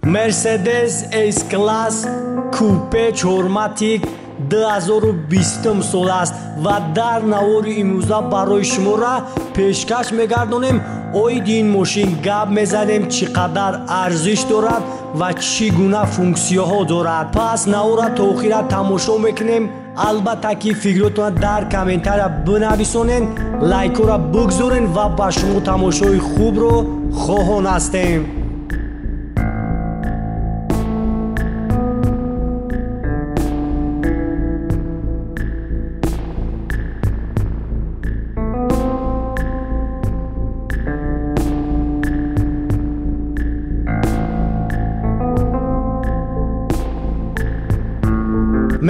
Mercedes S-Class купе 4MATIC 2020 сол аст ва дар навори имрӯза барои шуморо пешкаш мегардонем. Оиди ин мошин гап мезанем, чӣ қадар арзиш дорад ва чӣ гуна функсияҳо дорад. Пас навора то охира тамошо мекунем. Албатта ки фикротонро дар комментария бинависонед, лайкҳоро бигзорен ва ба шумо тамошои хубро хоҳон ҳастем.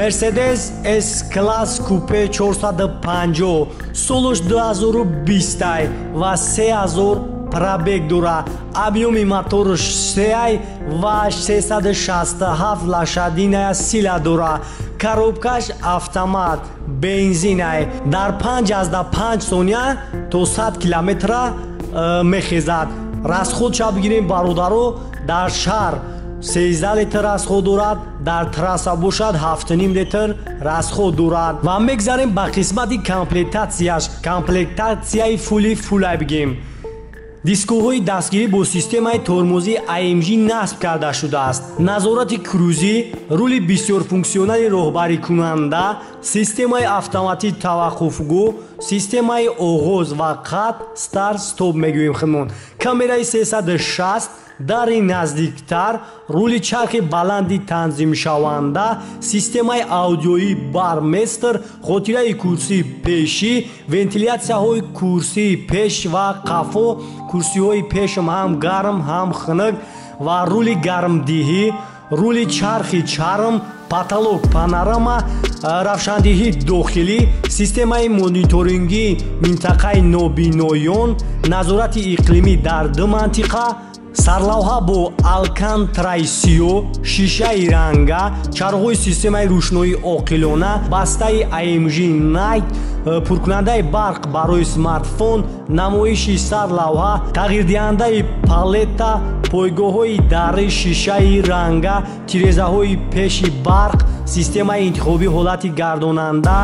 Mercedes S-Class Coupe 450 солаш 2020 ва 3000 пробег дорад. Объёми мотораш 3 ва 367 лошадиная сила дорад. Коробкаш автомат, бензинай. Дар 5,5 сония то 100 километра мехезад. Расходша бигирем бародаро, дар шаҳр 13 литр расход дорад, дар трасса бошад 7,5 литр расход дорад. Ва мегзарем ба қисмати комплектатсияш. Комплектатсияи фули фулай бигем. Дискоҳои дастгирӣ бо системаи тормозии AMG насб карда шудааст. Назорати крузӣ, рули бисёрфунксионали роҳбарикунанда, системаи автоматии таваққуфгоҳ, системаи оғоз ва қатъ, старт-стоп мегӯем худмон. Камераи 360, дари наздиктар, рули чархи баланди танзимшаванда, системаи аудиоии Burmester, хотираи курсии пешӣ, вентилятсияҳои курсии пеш ва қафо, курсиҳои пешам ҳам гарм ҳам хунук ва рули гармдиҳӣ, рули чархи чарм, потолок панорама, равшандиҳии дохилӣ, системаи мониторингии минтақаи нобиноён, назорати иқлимӣ дар ду мантиқа, сарлавҳа бо алкантраи сиёҳ, шишаи ранга, чароғҳои системаи рӯшноии оқилона, бастаи AMG Night, пуркунандаи барқ барои смартфон, намоиши сарлавҳа, тағйирдиҳандаи палета, пойгоҳҳои дари шишаи ранга, тирезаҳои пеши барқ, системаи интихобии ҳолати гардонанда,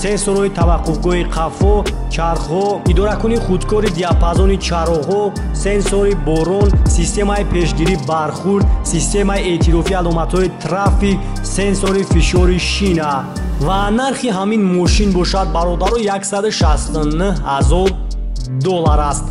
сенсорҳои таваққуфгоҳи қафо, чархҳо, идоракунии худкори диапазони чароғҳо, сенсори борон, системаи пешгирии бархӯрд, системаи эътирофии аломатҳои трафик, сенсори фишори шина. Ва нархи ҳамин мошин бошад бародаро 169 000 доллар аст.